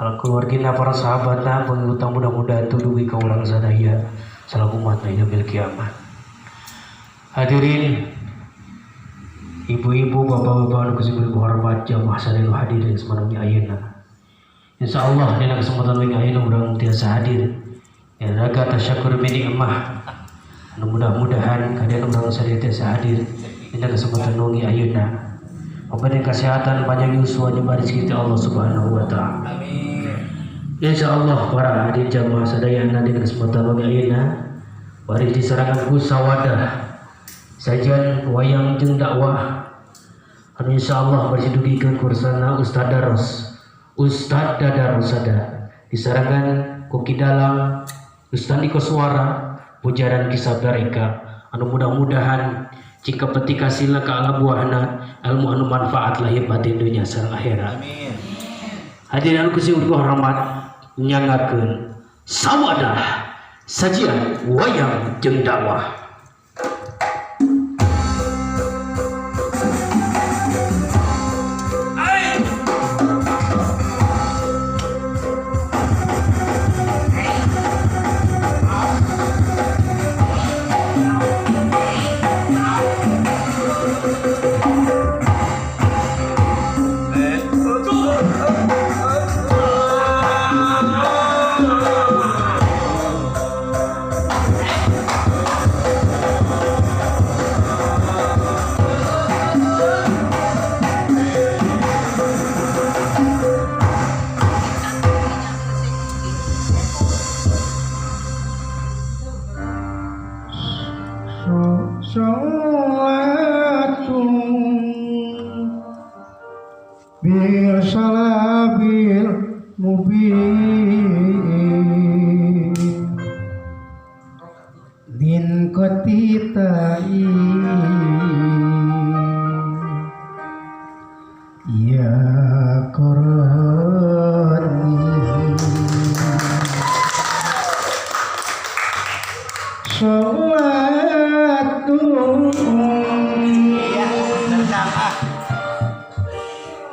Para keluargina, para sahabatna, pengikut, mudah-mudahan dugi ka urang sadaya salaku umat ila kiamat. Hadirin, ibu-ibu, bapak-bapak anu ku sim hormat, jamaah sadaya hadirin semanungnya ayeuna. Insyaallah dina kesempatan wengi ayeuna urang tiasa hadir. Ya raga tasyakur bi nikmah. Anu mudah-mudahan kalian urang sadaya tiasa hadir dina kesempatan wengi ayeuna. Pemberian kesehatan, panjang yuswa, jeung rezeki Allah Subhanahu wa taala. Amin. Insyaallah para hadirin jamaah sadayana dina kesempatan wengi ayeuna bari disarangan ku sawadah sajian wayang jeung dakwah anu insyaallah bari dugikeun kursana Ustaz Daros, Ustaz Dadar Rosada, disarangan ku Ki Dalang Ustaz Niko Suara pujaran kisah mereka anu mudah-mudahan jika petika sila ke ala buahna ilmu anu manfaat lahir batin dunia sareng akhirat. Amin. Hadirin anu ku sim hormat, nyangakeun sawadah sajian wayang jeung dakwah. Salatun bil salabil mubin din kotitai ya koroni salatun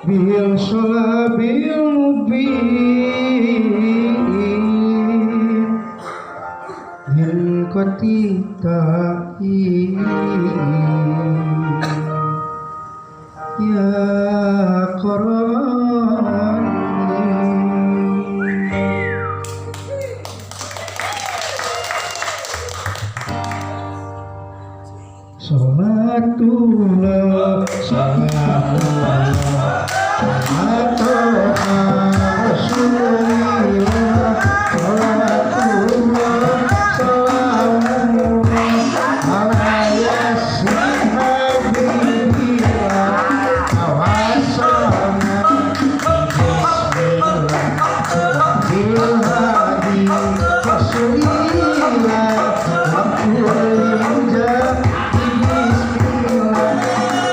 bil salabil mubin min kotitai ya koroni. Salatullah salamullah ala Toha Rasulillah. Salatullah salamullah ala Yasin Habibillah. Awasana bismillah bil hadi Rasulillah wa kulli mujahid bismillah.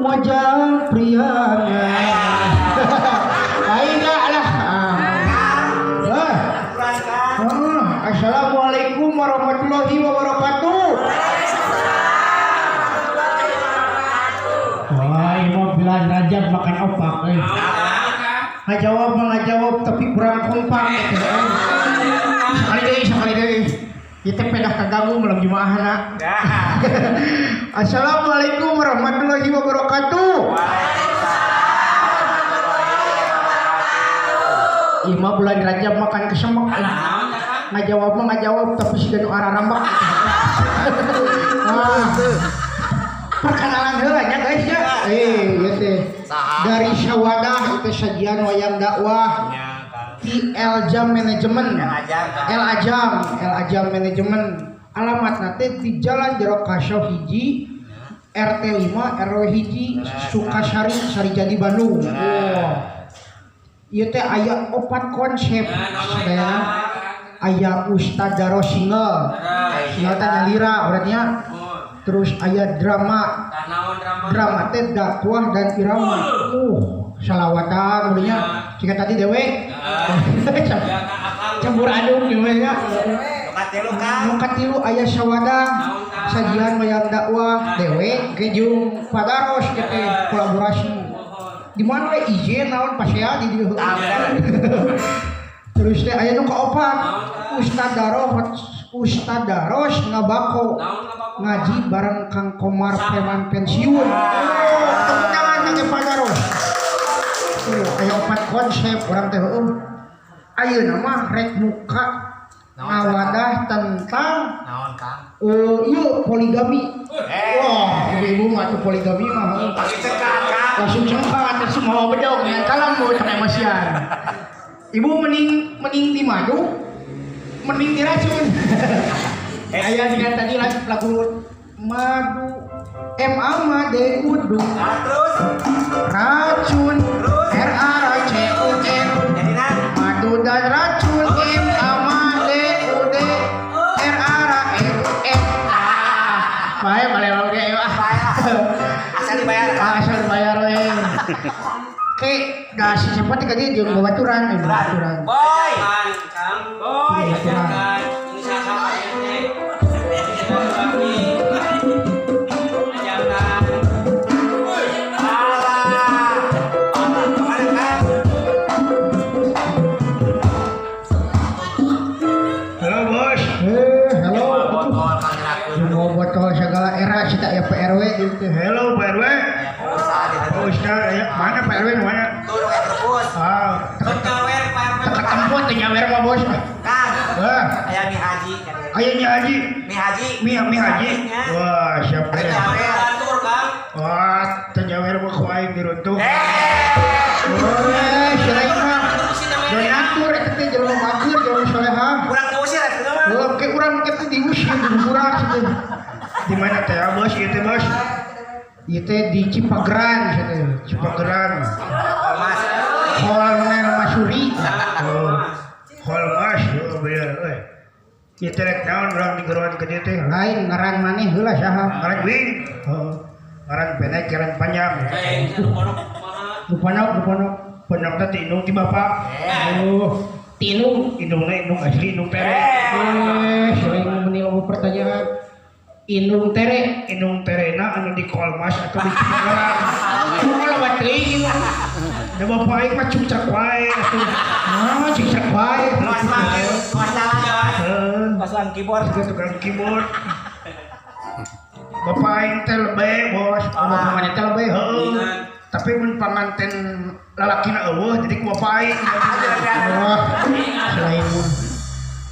Mojang Priangan. Aing lah. Ah. Ah, assalamualaikum warahmatullahi wabarakatuh. Wah, ini mah bulan Rajab makan opak. Ngajawab mah ngajawab tapi kurang kompak gitu. Sekali deui, sekali deui. Kita pedah kaganggu malam Jumaah. Assalamualaikum warahmatullahi wabarakatuh. Ima bulan Rajab makan kesemek. Ngajawab mah ngajawab tapi siga nu ararambak. Ah. Perkenalan heula nya guys ya. Ieu teh dari Sawadah itu sajian wayang dakwah. Ti El Jam Manajemen. El Ajam, El Ajam Manajemen. Alamatna teh di Jalan Jero Kaso hiji RT 5 RW hiji Sukasari Sarijadi Bandung. Wah. Ieu teh aya opat konsep sadayana. Aya Ustad Daro single. Single teh nyalira berarti nya. Terus aya drama. Drama teh dakwah dan irama. Salawatan udah nya. Jika tadi dewe. Campur aduk dewe nya. Nu katilu aya Sawadah sajian wayang dakwah dewe jeung Padaros teh kolaborasi. Di mana we izin naon pasea di dieu. Terus teh aya nu kaopat Ustad Daros ngabako ngaji bareng Kang Komar preman pensiun. Oh, tepuk tangan kangge Padaros. Aya opat konsep urang teh heueuh. Ayeuna mah rek muka ngawadah tentang naon Kang? Ieu poligami. Wah, ibu-ibu mah tuh poligami mah. Langsung cengkat, langsung mau bedog dengan kalam mau cek emosian. Ibu mending mending di madu, mending diracun. Aya dengan tadi lagu madu M A M D U D terus racun R A R C U N madu dan racun M A M D U D R A R E U N. Bae balik oge ah. Asal dibayar. Asal dibayar we. Oke, dah si cepat tadi jeung babaturan, babaturan. Boy. Kang, boy. Ajakan. Halo bos. Halo. Mau botol segala era sih tak ya Pak RW gitu. Halo Pak RW. Oh, Ustaz, ya, mana Pak RW mana? Ah, Teka tempat teh nyawer mah bos. Kang, wah, aya Mi Haji. aya Nyi Haji. Mi Haji. Mi Haji. Wah, siapa ya? Wah, teh nyawer mah ku aing diruntuh. Eh, sirain mah. Donatur eta teh jelema mager, jelema soleha. Urang diusir eta mah. Heuh, ke urang kita diusir dibuburak situ. Di mana teh bos ieu teh bos? Ieu teh di Cipageran situ. Cipageran. Mas. Kolonel Masuri. Oh, Holmas, oh bener euy. Ieu teh rek naon urang digeroan ka dieu teh? Lain ngaran maneh heula saha? Ngaran wing. Heeh. Ngaran pendek, ngaran panjang. Nu ponok, nu ponok. Ponok teh ti indung ti bapak. Oh, ti indung. Indungna indung asli, indung tere. Sering meni loba pertanyaan. Indung tere, Indung terena anu di Kolmas atau di Cipageran. Kumaha loba teuing ieu mah? Da bapak aing mah cukcak wae atuh. Ah, cukcak wae. Luas banget, luas jalan. Heuh. Luas keyboard. Juga tukang keyboard. Bapak aing teh lebe bos. Oh, bapak maneh teh lebe Heuh. Tapi mun panganten lalakina eueuh jadi ku bapak aing. Wah, selain mun.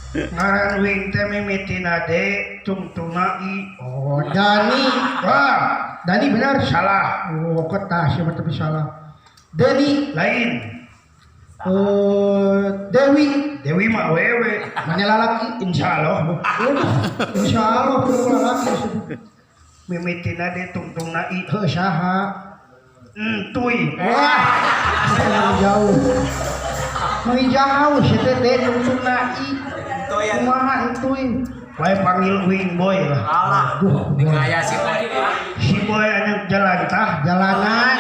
Ngaran wing teh mimitina D tungtungna I. Oh, Dani. Wah, Dani benar. Salah. Oh, kok siapa tapi salah. Dani lain. Dewi. Dewi mah awewe. Mana lalaki? Insyaallah. Waduh, insyaallah kudu lalaki. Mimitina D tungtungna I. Heuh, saha? Entuy. Wah, jauh. Meni jauh si teh D tungtungna I. Kumaha entuy? Wae panggil wing boy lah. Alah. Duh, Gaya si boy. Si boy anak jalan tah jalanan.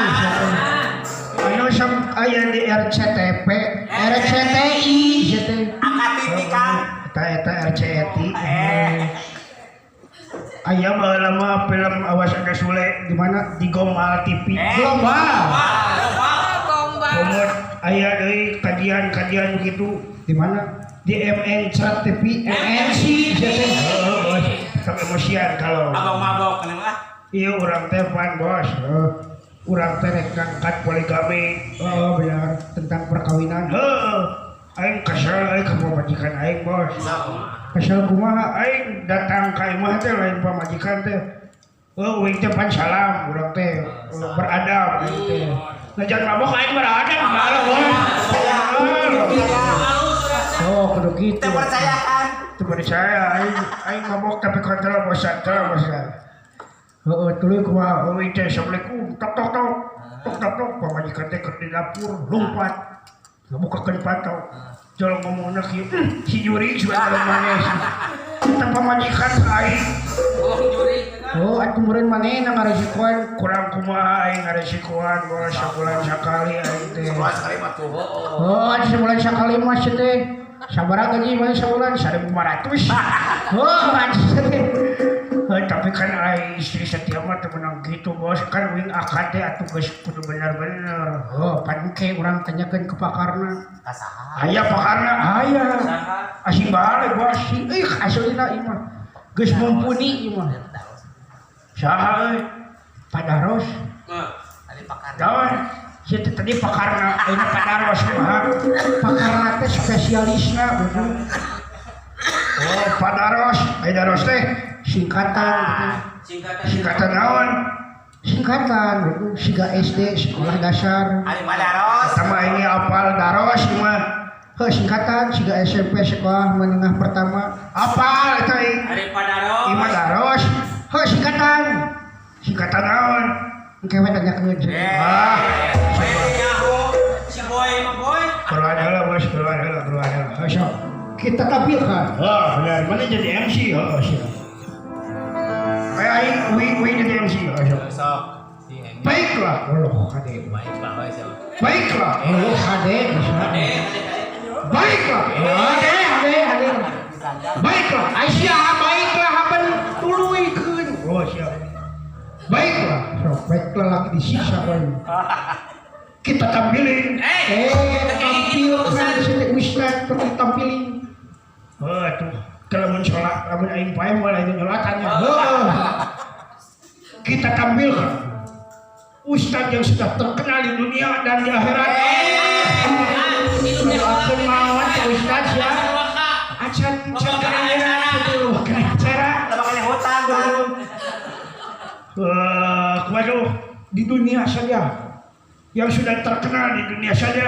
Anu sok aya di RCTP, RCTI sia teh. Angkat TV Kang. Eta eta RCTI. Aya baheula mah film Awas Ada Sule Di mana? di Gombal TV. Global. Komo aya deui kajian-kajian begitu Di mana? di MNC TV MNC sia teh. Heeh, bos. Sok emosian kalau. Abang mabok kenapa ah? Iya urang teh pan bos. Urang teh rek ngangkat poligami. Oh benar, tentang perkawinan. Heeh. Aing kesel aing ka pamajikan aing bos. Kesel kumaha? Aing datang ka imah teh lain pamajikan teh. Oh, uing teh pan salam urang teh beradab aing teh. Najan mabok aing beradab malu bos. Oh, kudu kitu. Teu percaya kan? Teu percaya aing aing mabok tapi kontrol bosan, kontrol bosan. Heeh, tuluy kumaha? Uing teh assalamualaikum tok tok tok. Tok tok tok pamajikan teh keur di dapur lompat. Ngabukakeun panto. Jol ngomongna kieu, si jurig sudah kalau manes. Eta pamajikan ka aing Oh, atuh meureun manehna ngaresikoan. Kurang kumaha aing ngaresikoan bos sabulan sakali aing teh. Sebulan sekali mah tuh. Oh, atuh sebulan sakali mah sia teh. Sabaraha gaji maneh sabulan? 1.500. Oh, atuh sia teh. Tapi kan aing istri setia mah teu meunang gitu bos kan uing akad teh atuh geus kudu bener-bener. Oh, pan engke urang tanyakeun ke pakarna. Ka saha? Aya pakarna aya. Asing balik bos. Ih, aslina ieu mah. Geus mumpuni ieu mah. Saha euy? Padaros. Tadi pakar. Daun. Sia teh tadi pakarna ayeuna padaros kumaha? Pakarna teh spesialisna bener. Oh, padaros. Aya daros teh Singkatan. Singkatan naon? Singkatan bener. Siga SD sekolah dasar. Ali Madaros. Sama ini apal daros mah. Heuh, singkatan siga SMP sekolah menengah pertama. Apal eta ieu. Ima daros. Heuh, singkatan. Singkatan naon? Engke we tanyakeun. Ah, Si boy mah boy. keluar heula bos, keluar heula, keluar heula. Heuh, sok. Kita tampilkan. Oh, benar. Mana jadi MC? Oh, siap. Kayak aing uing uing jadi MC. Oh, siap. Sok. Baiklah, Allah kade. Baiklah, baik sok. Baiklah, Allah kade. Baiklah, Ade, ade, ade. Baiklah. Aisyah, baiklah haben tuluykeun. Oh, siap. Baiklah, Sok, baiklah lagi disiksa bae. Kita tampilin. Tampilkan si teh ustad perlu tampilin. Oh, tuh. Kalau mun sholat, lamun aing paeh malah itu nyolatannya. Heuh. Kita tampilkan ustad yang sudah terkenal di dunia dan di akhirat. Doakeun maot ka ustad sia. Acan can Bukan acara. Lah makanya hutang kan. Waduh, di dunia saja yang sudah terkenal di dunia saja,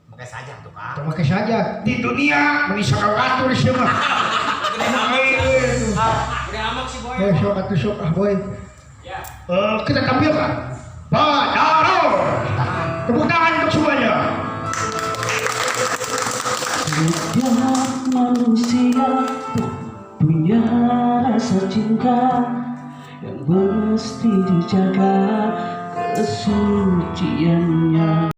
Pakai saja tuh Kang. Make saja. di dunia bisa ngatur semua. Heuh, sok atuh sok ah boy. Kita tampilkan Pak Daro. Tepuk tangan untuk semuanya. Setiap manusia punya rasa cinta yang mesti dijaga kesuciannya.